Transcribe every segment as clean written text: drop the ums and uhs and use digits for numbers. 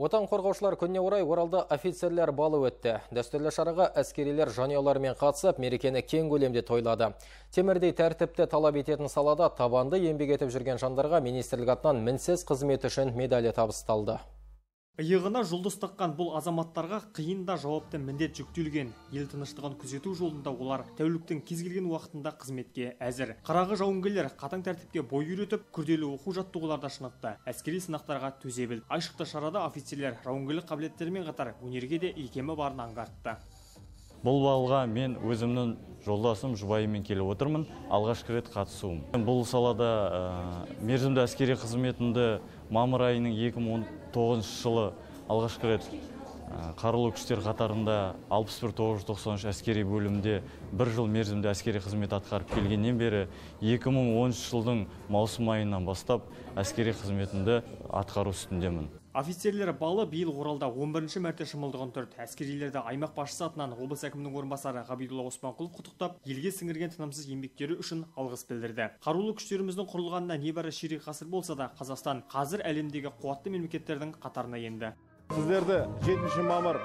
Отан қорғаушылар күніне орай Оралда офицерлер балы өтті. Дәстүрлі шараға әскерилер жанұяларымен қатысып, мерекені кең көлемде тойлады. Темірдей тәртіпті талап ететін салада табанды еңбек етіп жүрген жандарға министрлік атынан мінсіз қызмет үшін медалі табысталды. Иығына жұлдыз таққан бұл азаматтарға қиын да жауапты міндет жүктелген. Ел тыныштығын күзету жолында олар тәуліктің кез келген уақытында қызметке әзір. Қырағы жауынгерлер қатаң тәртіпке бой үйретіп, күрделі оқу жаттығуларда шынықты, әскери сынақтарға төзе білді. Айшықты шарада офицерлер жауынгерлік қабілеттерімен қатар өнерге де икемі барын аңғартты. Бұл балға мен өзімнің жолдасым, жұбайыммен келіп отырмын, алғашқы рет қатысуым. Бұл салада мерзімді әскери қызметімді мамыр айының 2019 жылы алғашқы рет қарулы күштер қатарында 61993 әскери бөлімде бір жыл мерзімді әскери қызмет атқарып келгеннен бері 2013 жылдың маусым айынан бастап әскери қызметімді атқару үстіндемін. Офицерлер балы биыл Оралда 11-ші мәрте шымылдығын түрді. Әскерилерді аймақ басшысы атынан облыс әкімінің орынбасары Ғабидулла Оспанқұлов құттықтап, елге сіңірген тынымсыз еңбектері үшін алғыс білдірді. Қарулы күштеріміздің құрылғанына небәрі ширек ғасыр болса да, Қазақстан қазір әлемдегі қуатты мемлекеттердің қатарына енді. Сіздерді 7 мамыр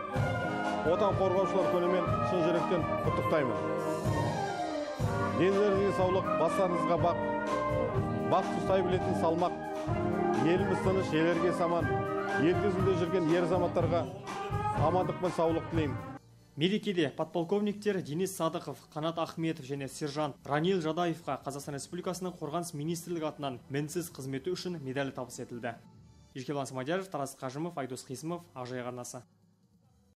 Отан қорғаушылар күнімен шын жүректен құттықтаймын. Дендеріңізге саулық, бастарыңызға бақ, бақ ұстай білетін салмақ, еліміз тыныш, елерге саман, ел кезінде жүрген ер азаматтарға амандық пен саулық тілеймін. Мерекеде подполковниктер Денис Садықов, Қанат Ахметов және сержант Ранил Жадаевқа Қазақстан Республикасының Қорғаныс министрлігі атынан мінсіз қызметі үшін медалі табыс етілді. Еркебұлан Смадияров, Тарас Қажымов, Айдос Қисымов, Ақжайық арнасы.